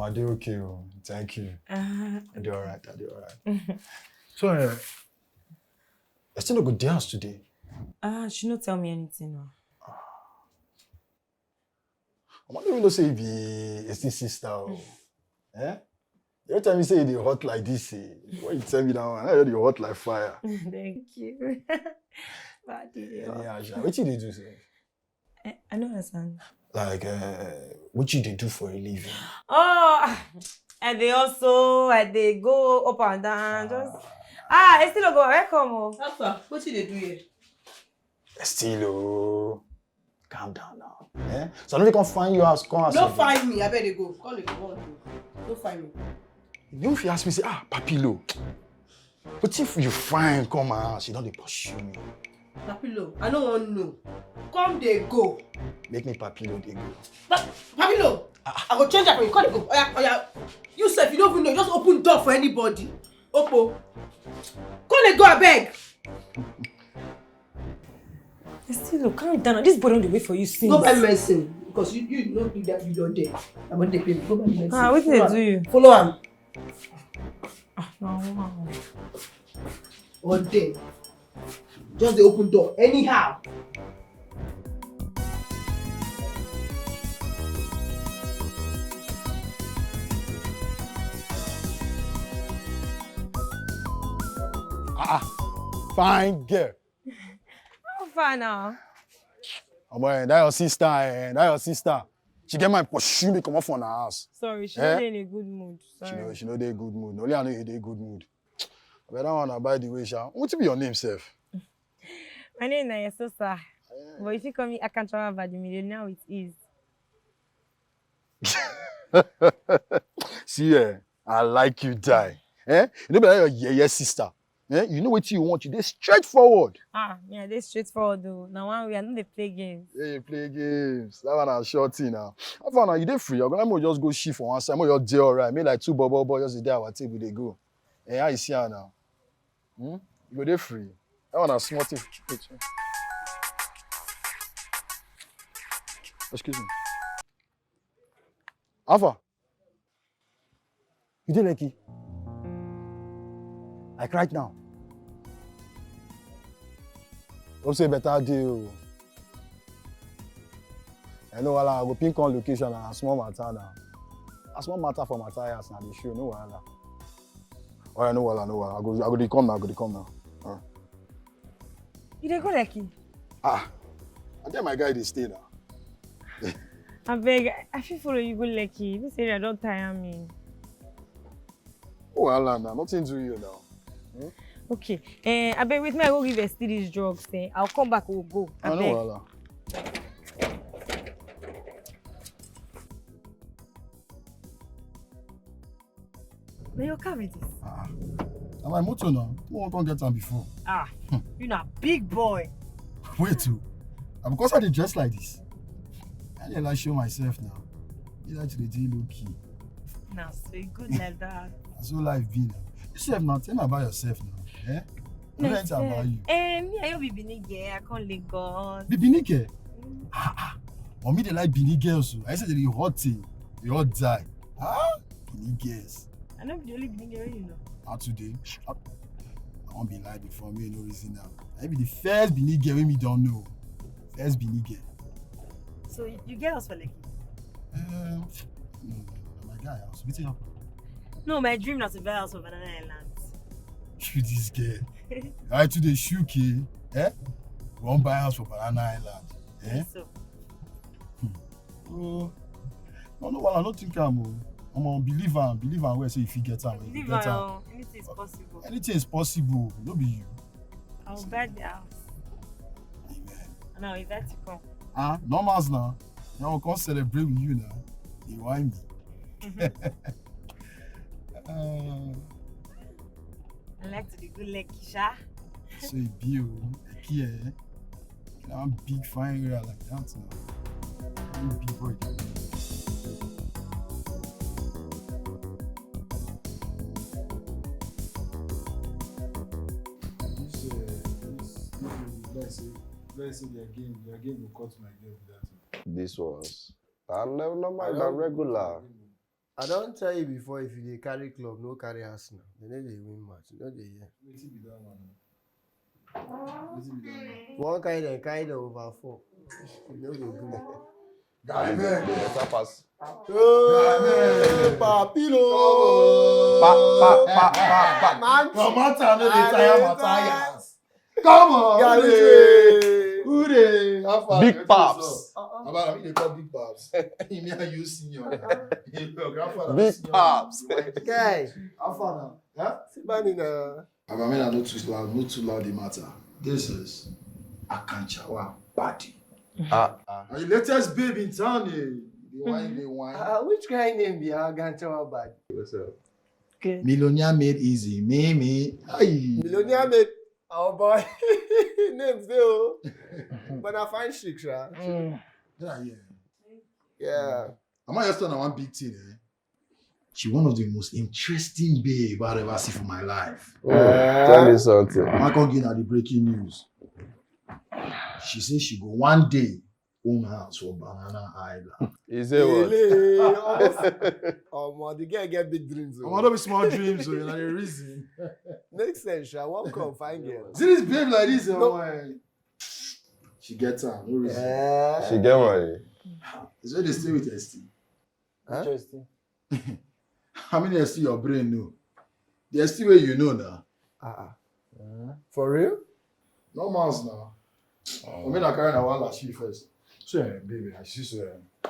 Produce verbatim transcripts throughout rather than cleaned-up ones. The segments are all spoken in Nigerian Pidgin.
I do okay. Oh. Thank you. Uh, I do all right. I do all right. So, uh, I still no go dey house today. Ah, she no tell me anything. No. I wonder if you know say you be Esteem sister. Oh. Eh? You tell me say you dey hot like this. Eh? When you tell me that one, I heard you hot like fire. Thank you. Bad idiot. Yeah, Asha. What you dey do, sir? I, I don't understand. Like, uh, what you dey do for a living? Oh, I dey also, I dey go up and down. Just ah, I still go. Welcome. Oh. Alpha, what you dey do here? Still, oh, calm down now. Eh? So I no dey come find you house, come house. No find me, I better go. Call it go. No find me. You fit ask me say, ah, Papilo. But if you find come my house, you don't dey pursue me. Papilo, I don't want no. Come dey go. Make me Papilo dey go. Pa- Papilo, I go change that for you. Call it go. Oh yeah, oh yeah. You sef, you don't even know. Just open door for anybody. Opo. Call it go, I beg. Still, calm down. This boy don dey wait for you since. Go buy medicine because you you no do that, you don dey. I want dey pay me. Go buy medicine. Ah, wetin dey do you? Follow am. Ah, no, no. Or dey. Just dey open door anyhow. Ah, ah. Fine girl. How far now? Omo, eh, that your sister, eh, that your sister. She get mind pursue me comot from her house. Sorry, she eh? No dey in a good mood. Sorry. She no, she no dey good mood. Only I know you dey good mood. But that one na by the way, sha. What be your name, sef? My name na Yesosa. Eh. But if you call me Akanchama Badimile now, it is. See, eh, I like you, die. Eh? You know, be like your yeye sister. Eh? You know what you want. You dey straightforward. Ah, me, I dey straightforward though. Now one way, I no dey play games. Yeah, you play games. That one na sure thing now. How far now? You dey free? I'm gonna just go shift for one side. Make you dey alright. Make like two bobo boy just dey our table dey go. Eh, how you see her now? Hmm? You go dey free. That one na small thing. Excuse me. Alpha, you dey lucky. Like right now. Hope say better day o. I know wahala, I go pin come location and small matter now. A small matter for matter house na the show, no wahala. Alright, no wahala, no wahala. I go, I go dey come now, I go dey come now. Alright. You dey go Lekki? Ah, I get my guy dey stay now. Abeg, I fit follow you go Lekki. This area don tire me. Oh, wahala now. Nothing do you now. Hmm? Okay. Eh, abeg, wait, me I go give S T Ds drugs. Eh, I'll come back, we'll go. Ah, no wahala. Na your car be this? Ah, na my motor now. Who wan come get am before? Ah, you na big boy. Wait o. Na because I dey dress like this. I dey like show myself now. You like to dey dey low key. Na so e good like that. Na so life be now. You sef now, tell me about yourself now. Eh? What enter about you? Eh, me, I no be Benin girl. I come Lagos. Be Benin girl? Mm. Ah, ah. But me dey like Benin girls o. I say they hot thing. They hot die. Ah, Benin girls. I no be the only Benin girl wey you know. Not today. I, I won't be lie before me, no reason now. I be the first Benin girl wey me don know. First Benin girl. So you, you get house for Lekki? Um, no, no, no, my guy house. Wetin happen? No, my dream na to buy house for Banana Island. You this girl. I too dey shook, eh? Eh? We wan buy house for Banana Island. Eh? Yes, so. Hmm. Oh, no, no, well, I don't think I'm. Oh. I'm a believer, believer. Where say if you get am, you Believe get am. Oh, anything is possible. Anything is possible. No be you. I'll buy the house. Amen. And I'll invite you come. Ah, normals now. Now we come celebrate with you now. You want me? Mm-hmm. Uh, I like to be good like Kisha. So you be you, Kia. One big fine area like that now. One big boy. This, uh, this, this is like say, like say their game, their game will cut my game with that. This was. I never, no mind, I regular. I don tell you before, if you dey carry club, no carry Arsenal. They no dey win match. You no dey hear. Wetin be that one? Wetin be that one? One carry them, carry them over four. You no go gree. Guy, man. Better pass. Oh, papilo. Pa, pa, pa, pa, pa. Man, No matter, no dey tire Matthias. Come on, Guy, Ude. Ude, how far? Big Wetin Paps. Sup? About me, they call Big Paps. Me and you senior. Your grandfather Big senior. Paps. Guy, How far now? Huh? see money now. Abamina, no too loud, no too loud the matter. This is Akanchawa Body. Ah, ah. And the latest babe in town, eh? The wine, the wine. Uh, which kind name be Akanchawa Body? What's up? Good. Millionaire made easy. Me, me. Aye. Millionaire made our boy. Names dey o. But I find chic, sha. Mm. Yeah, yeah. Yeah. I'm not just on one big thing, eh? She one of the most interesting babe I ever see for my life. Oh, tell me something. I can't give her the breaking news. She says she go one day own house for Banana Island. Is it what? Ele, almost. Omo, the girl get big dreams. I want to be small dreams, so you know the reason. Makes sense, sha. Welcome, fine girl. See this babe like this, No. Oh, she gets her, no reason. Eh. She get money. So they stay with S T. Huh? Interesting. How many S T your brain know? The S T way you know now. Uh-uh. For real? No mouse now. I mean, I carry na one last year first. So, eh, baby, I see so. Eh,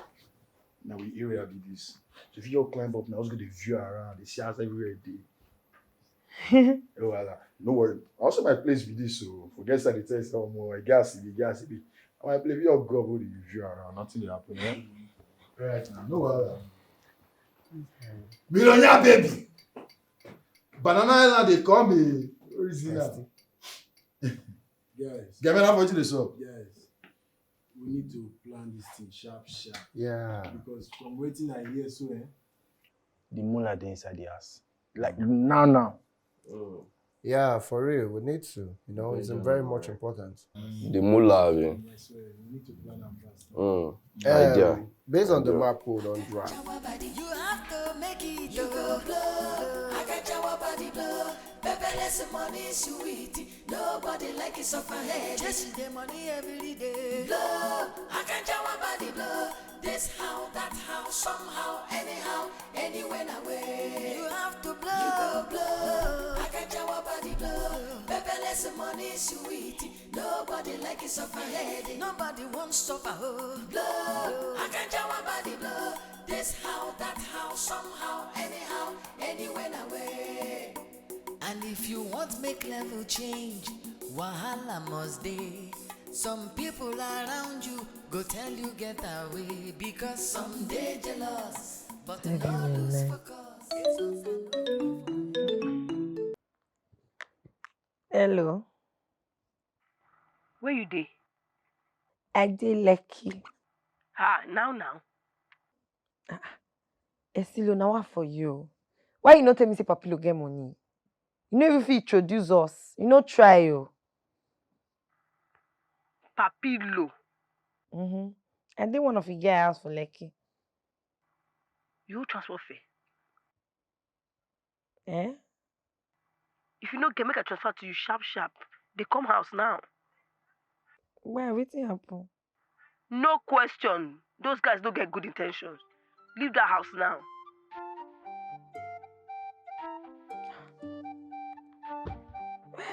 now we area be this. So if you all climb up now, let's go the view around. They see us everywhere. Day. Oh, voila. No worry. Also, my place be this. So forget that the test. Oh, more gas, the gas, the. My place, we all go over the view around. Nothing dey happen. Eh? Right now, no worry. Millionaire baby. Banana Island, they come. Eh, where is it now? Guys, Get me that for you, so. Guys, we need to plan this thing sharp, sharp. Yeah. Because from wetin I hear so, eh, The mullah dey inside the house. Like now, now. Yeah, for real. We need to. You know, it's very much important. The mullah, abi? I swear, we need to plan am fast. Mm. Um, Idea. Based on the Idea. map code on drive. You have to make it. You go blow. I can shower body blow. Pepper less money sweet. Nobody like it suffer head. Chasing the money every day. Blow. I can shower body blow. This how, that how, somehow, anyhow, anywhere na way. You have to blow. You go blow. I can shower body blow. Pepper less money sweet. Nobody like it suffer head. Nobody wants suffer. Oh. Blow. I can shower body blow. This how, that how, somehow, anyhow, anywhere na way. And if you want make level change, wahala must dey. Some people around you go tell you get away because some dey jealous, but they don't lose focus. Hello. Where you dey? I dey Lekki. Ah, now now. Esilo, na wa for you. Why you no tell me say Papilo get money? You no even fit introduce us. You no try o. Papilo. Mm-hmm. I dey one of the guy house for Lekki. You transfer fare. Eh? If you no get, make I transfer to you sharp sharp. They come house now. Why? Wetin happen? No question. Those guys don't get good intentions. Leave that house now.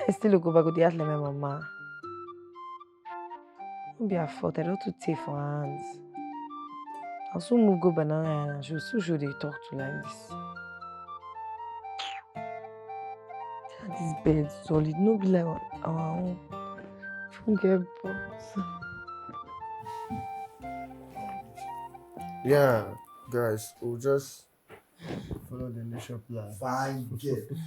I still go back go dey ask like my mama. No be her fault. I don too tey for her hands. I so move go banana island. She still show dey talk to like this. This bed solid. No be like our own. Forget boss. Yeah, guys, we'll just follow the initial plan. Fine girl.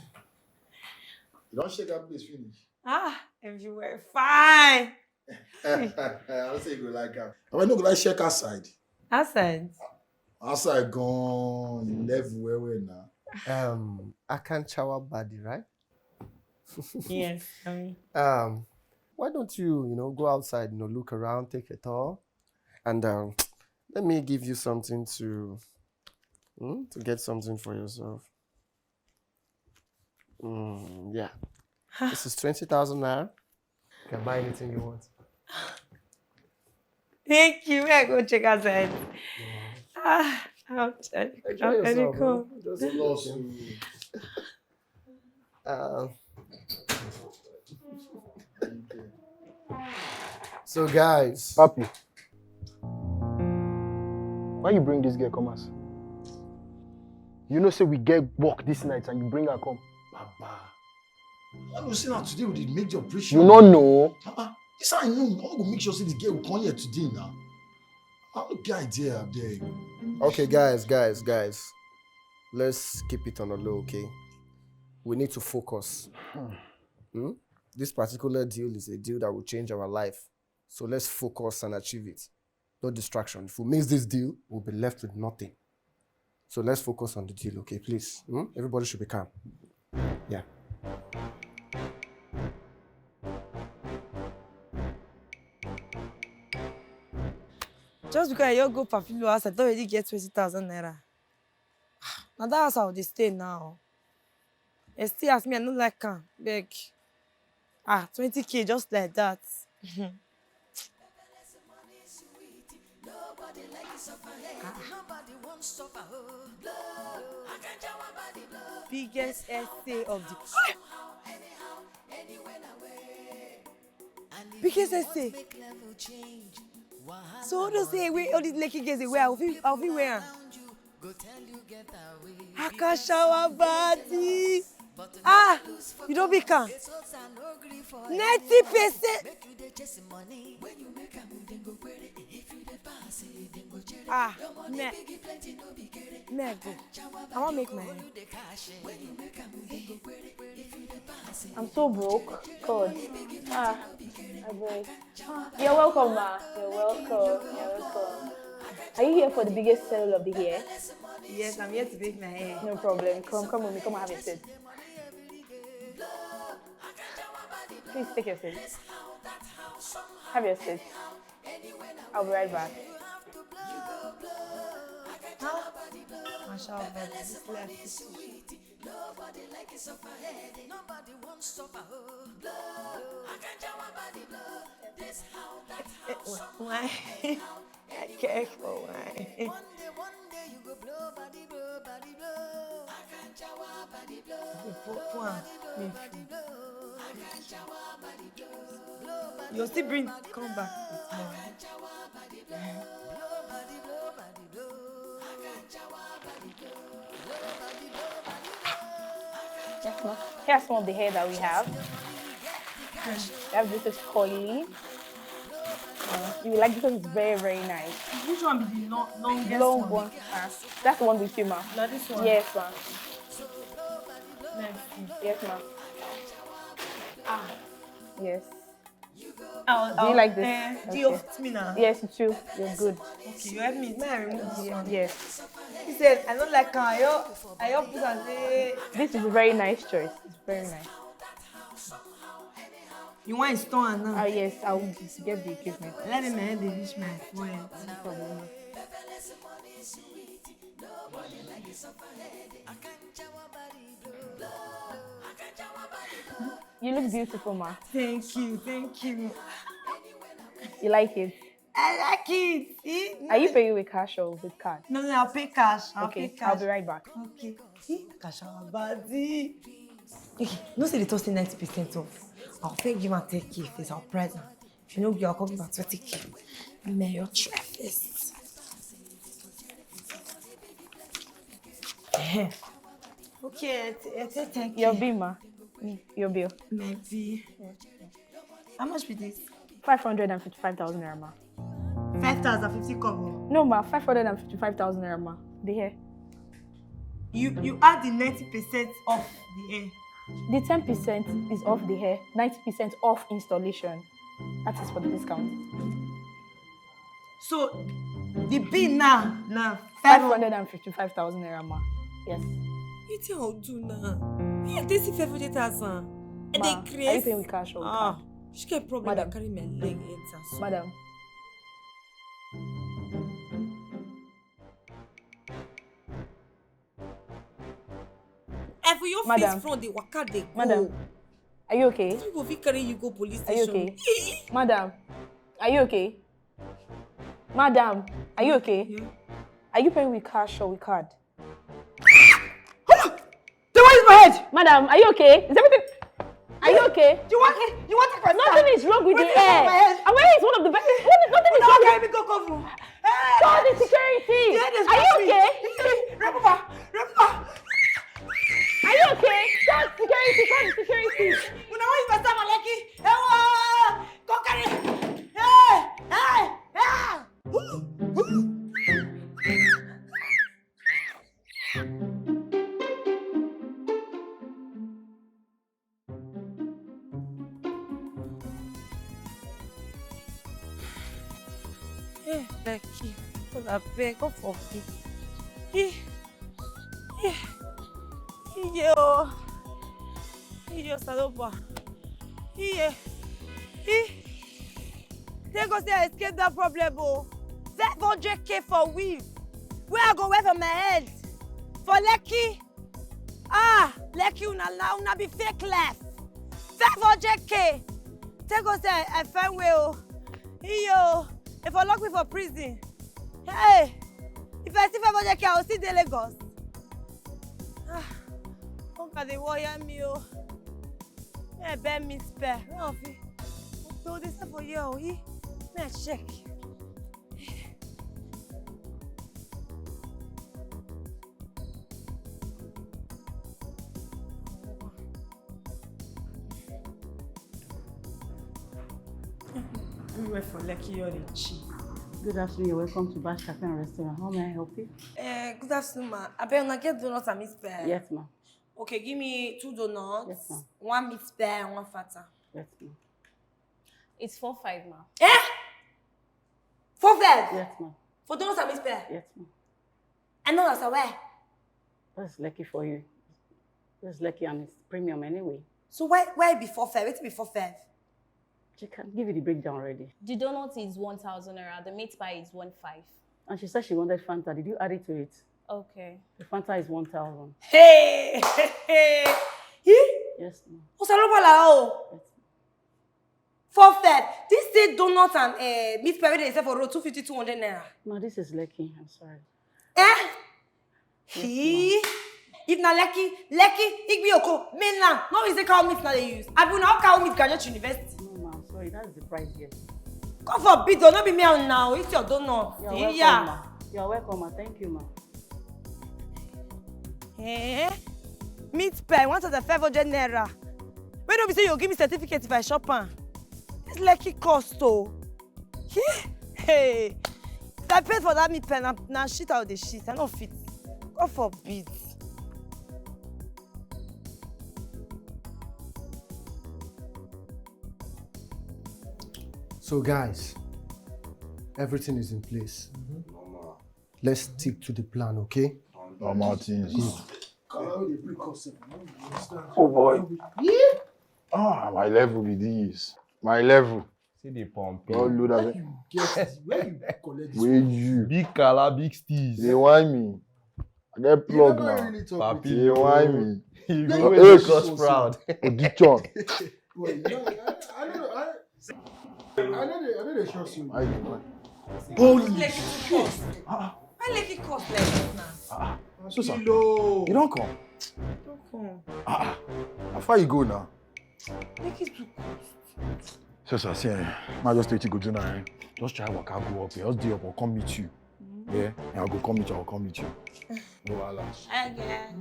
You don't shake that place finish. Ah, everywhere fine. I don't say you go like that. I no go like check outside. Outside. Outside gone level where we now. Um, I can't shower body, right? Yes, I mean. Um, why don't you, you know, go outside, you know, look around, take a tour, and um, let me give you something to Hmm? To get something for yourself. Mm, yeah. This is twenty thousand naira. You can buy anything you want. Thank you. I go check outside. Ah, I'm Enjoy yourself, bro. Just lost. Um, so, guys, Papi, why you bring this girl come as? You know say we get work this night and you bring her come. Baba, I know say na today we dey make the operation. You no know. Baba, this I know. I go make sure say the girl will come here today now. I no get idea, abeg. Okay, guys, guys, guys. Let's keep it on the low, okay? We need to focus. Hmm? This particular deal is a deal that will change our life. So let's focus and achieve it. No distraction. If we miss this deal, we'll be left with nothing. So let's focus on the deal, okay? Please. Hmm? Everybody should be calm. Yeah. Just because I just go Papilo house, I don already get twenty thousand naira. Na that house I dey stay now. Esti ask me, I no like am. Beg. Ah, twenty K just like that. Biggest essay of the biggest essay. So all those things wey all these Lekki girls dey wear, I go fit, I go fit wear am. Akashawa body. Ah, you don make am. Ninety percent. Ah, me, me I go. I wan make my hair. I'm so broke. God. Ah, I beg. You're welcome, ma. You're welcome. You're welcome. Are you here for the biggest sale of the year? Yes, I'm here to make my hair. No problem. Come, come with me. Come and have a seat. Please take your seat. Have your seat. I'll be right back. Mashallah, this life is sweet. Nobody like it suffer head. Nobody wants suffer. Oh. Blow. I can't tell my body blow. This how that how. Why? I care for why. One day, one day you go blow body, blow body, blow. I can't tell my body blow. Blow body, blow body, blow. I can't tell my body blow. Blow body. You'll still bring come back. Yes, ma'am. Here's some of the hair that we have. We have this is coily. Uh, you will like this one, it's very, very nice. Which one be the long, longest long one? One. Uh, that's the one with you, ma'am. Now this one? Yes, ma'am. Yes, ma'am. Ah. Yes. I'll, do you I'll, like this? Uh, do you okay. Help me now? Yes, you too. You're good. Okay, you help me. May I remove this one? Yes. He said, I don't like how I put and say. This is a very nice choice. It's very nice. You want to store now? Ah, uh, yes, I'll get the equipment. Let me end the reach my forehead. No problem. You look beautiful, ma. Thank you, thank you. You like it? I like it. See? Are you paying with cash or with card? No, no, I'll pay cash. I'll okay, pay cash. I'll be right back. Okay. See? Cash our body. Okay. No say the toasting ninety percent off. I'll pay give and take it. It's our present. If you know, you're coming back twenty K. May your try first. Okay, I say thank you. Your bill, ma. Your bill. My bill. How much be this? Five hundred and fifty-five thousand naira, ma. Five thousand fifty kobo? No, ma. Five hundred and fifty-five thousand naira, ma. The hair. You you add the ninety percent off the hair. The ten percent is off the hair, ninety percent off installation. That is for the discount. So the bill now now five hundred and fifty-five thousand naira, ma. Yes. Wetin I go do now? Me I take see five hundred thousand. And they create. Are you paying with cash or ah, card? Which kind problem? Madam. I carry my leg enter. So. Madam. For your Madam. Face front dey waka dey go. Madam, are you okay? Who go fit carry you go police Are you station? Okay? Madam, are you okay? Madam, are you okay? Yeah. Are you paying with cash or with card? Hold on! They want use my head! Madam, are you okay? Is everything? Are you okay? You want you want take my Nothing star? is wrong with the Wetin dey for air. my head? I'm wearing one of the best. What, nothing is Una wrong wan with carry me go coffin. Hey! Call the security. There dey Are you scratch me. Okay? Remove her! Remove her! Are you okay? Call the security. Call the security. Una wan use my star for Lekki? Ewo! Come carry! Hey! Hey! Hey! Eh, Lekki, God abeg, God forbid. Eh, eh, iye o, iye o, Saloba, iye, eh. Thank God say I escape that problem o. Five hundred K for weave wey I go wear for my head for Lekki. Ah, Lekki, una la una be fake life. Five hundred K. Thank God say I, I find way o. Iyo, if I lock me for prison, hey, if I see five hundred K, I will still dey Lagos. Ah, hunger dey worry me o. Make I beg Miss Pearl. Where of it? No, they sell for here o. Eh, make I check. Everywhere for Lekki, all dey cheap. Good afternoon. You're welcome to Bash Cafe and Restaurant. How may I help you? Eh, good afternoon, ma. Abeg, una get donut and meat pie? Yes, ma'am. Okay, give me two donuts, Yes, ma'am. One meat pie, and one Fanta. Yes, ma'am. It's four five, ma. Eh? Four five? Yes, ma'am. For donuts and meat pie? Yes, ma'am. I know that's why. That's Lekki for you. That's Lekki and it's premium anyway. So why why be four five? Wetin be four five? She can give you the breakdown already. The donut is one thousand naira. The meat pie is one five. And she said she wanted Fanta. Did you add it to it? Okay. The Fanta is one thousand. Hey, hey, hey. He? Yes, ma'am. Osalobola o. Yes, Four five. This say donut and uh, meat pie wey dey sell for road two fifty, two hundred naira. Ma, this is Lekki. I'm sorry. Eh? He? If na Lekki, Lekki, Igbioko, mainland, no be say cow meat na dey use. Abi una all cow meat graduate university. No, ma, I'm sorry. That's the price, yes. God forbid o, no be me and una o, eat your donut. You're welcome, Yeah. Ma. You're welcome, ma. Thank you, ma. Eh? Meat pie, one thousand five hundred naira. Wey no be say you go give me certificate if I chop am. This Lekki cost o. Hey, hey. If I pay for that meat pie, na, na shit I dey shit. I no fit. God forbid. So, guys, everything is in place. Let's stick to the plan, okay? Normal things. Kala wey dey break us sef, I no understand. Oh boy. Yeah. Ah, my level be this. My level. See the pump. God load Where am. You get this? Where you collect this? Wey you. Big Kala, big steez. Dey whine me. I get You plug never now. really talk Papi. with Dey whine me. You Where go you make get us this proud. Odichon. Well, you know, I, I don't know. I, I know they, I know they trust you. Why you dey whine? Holy Lekki too cost. Why Lekki cost like this now? So, sir, Kilo. You don come? Don't come. Ah, ah. How far you go now? Lekki too cost. So, sir, see, eh, ma just wetin go do now, eh? Just try waka go up here. Just dey up or come meet you. Yeah? Yeah, I go come meet you, I go come meet you. No wahala. I guess.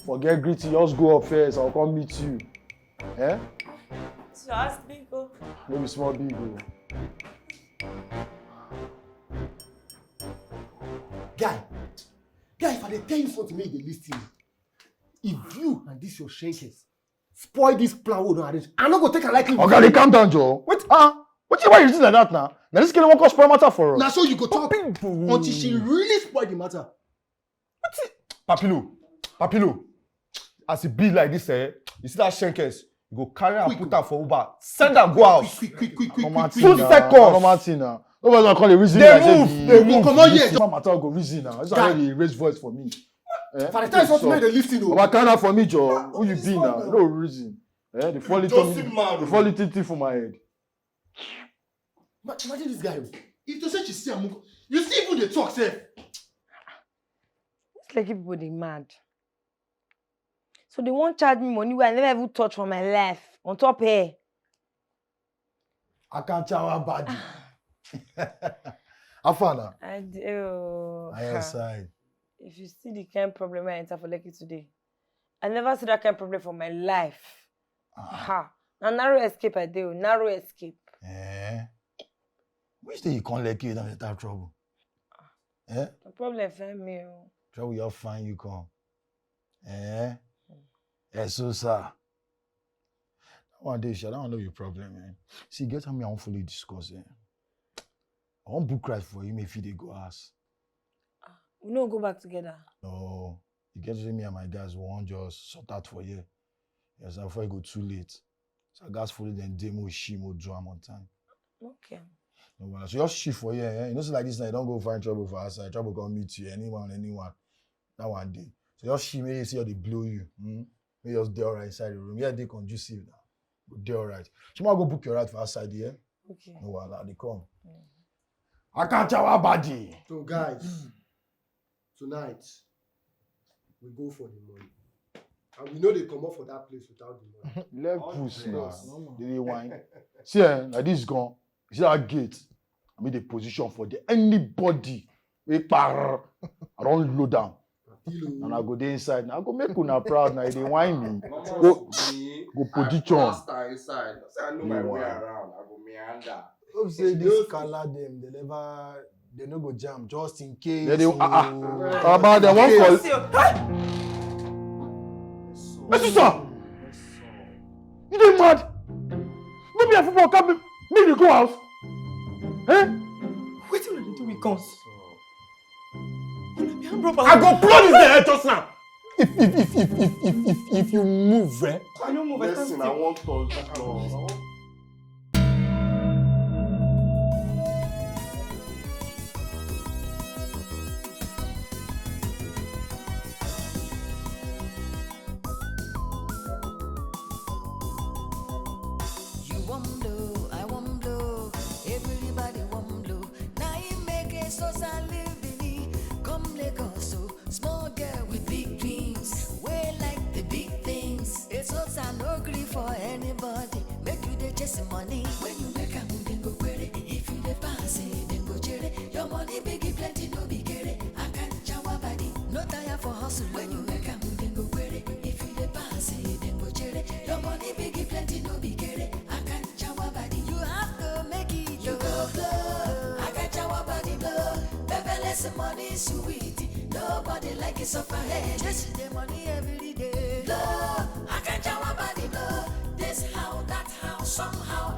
Forget greeting, just go up first, I go come meet you. Eh? Just big o. No be small big o. Guy, guy, if I dey tell you something, make you dey listen. If you and this your shenkers spoil this plan wey we don arrange, I no go take am lightly. Oga, dey calm down, Joe. Wait, ah, wetin, why you reason like that now? Na this girl wan come spoil matter for us. Na so you go talk People. Until she really spoil the matter. Papilo, Papilo, as e be like this, eh, you see that shenkers, you go carry am Quick. Put am for Uber, send am go house. Quick, quick, quick, quick, Normal quick, thing Two na. seconds. Normal thing na. Nobody gonna call a reason. Dey Like say move, the- dey the- move. Comot here, this man matter go reason now. This Guy. one dey raise voice for me. Eh? Father, tell you something, make dem listen o. Oba, calm down for me, Joe. Who you This be one now? now. No reason. Eh? The funny Just thing, see man the o. funny thing for my head. Ma- Imagine this guy. If you say she see am, you see even dey talk sef. These Lekki people dey mad. So they wan charge me money wey I never even touch for my life on top here. Akanchawa body. How far now? I d- oh, I outside. If you see the kind problem I enter for Lekki today, I never see that kind problem for my life. Ha! Na narrow escape I dey o, narrow escape. Eh? Which day you come Lekki, you don enter trouble? Eh? The problem find me o. Trouble you find you come. Eh? Eh, so sir. That one day, sha, that one no be problem, eh? See, get how me I wan fully discuss, eh? I wan book ride for you, make you dey go house. We no go back together. No, you get to me and my guys, we wan just sort out for here. Yes, before e go too late. So I gats follow them dey, mo shi, mo do am on time. Okay. No wahala. So just shift for here, eh? You know, so like this now, you don't go find trouble for outside. Trouble come meet you, anyone, anyone. That one day. So just shift, make you see how they blow you. Hmm? Make you just dey alright inside the room. Yeah, they conducive now. Go dey alright. So I go book your ride for outside here. Okay. No wahala, they come. Akanchawa body. So guys, tonight we go for the money. And we know they come up for that place without the money. Levels now. Normal. They dey wine. See, eh, like this gone. You see that gate? I mean the position for there. Anybody we par, I don't load down. Kilo. And I go dey inside. Now I go make una proud. Now they wine me. Mama Go, me, go I position. Plaster inside. Say I know my You way are. Around. I go meander. Hope say this color them, they never, they no go jam just in case. Yeah, they, you- ah, ah. Baba, they won't call. Hey, sister! You dey mad? No be a football come make me go house. Eh? Wetin una dey do with guns? Una be armed robbers. I go blow this head just now. If if if if if if if, if you move, eh? I no move. I stand Listen, I still. Won't touch the floor. I won't You wan blow, I wan blow, everybody wan blow. Na im make a social living come Lagos o. Small girl with big dreams, wey like the big things. A social no gree for anybody. Make you dey chase money. When you make am, dem go query. If you dey pass, eh, dem go jere. Your money big, e plenty, no be kere. Akanchawa body, no tire for hustle. When you make am, dem go query. If you dey pass, eh, dem go jere. Your money big, e plenty, no be kere. Akanchawa body, you have to make it. You go blow. Akanchawa body blow. Pepperless money sweet. Nobody like it suffer head. Chase the money every day. Blow. Akanchawa body blow. This how, that how, somehow.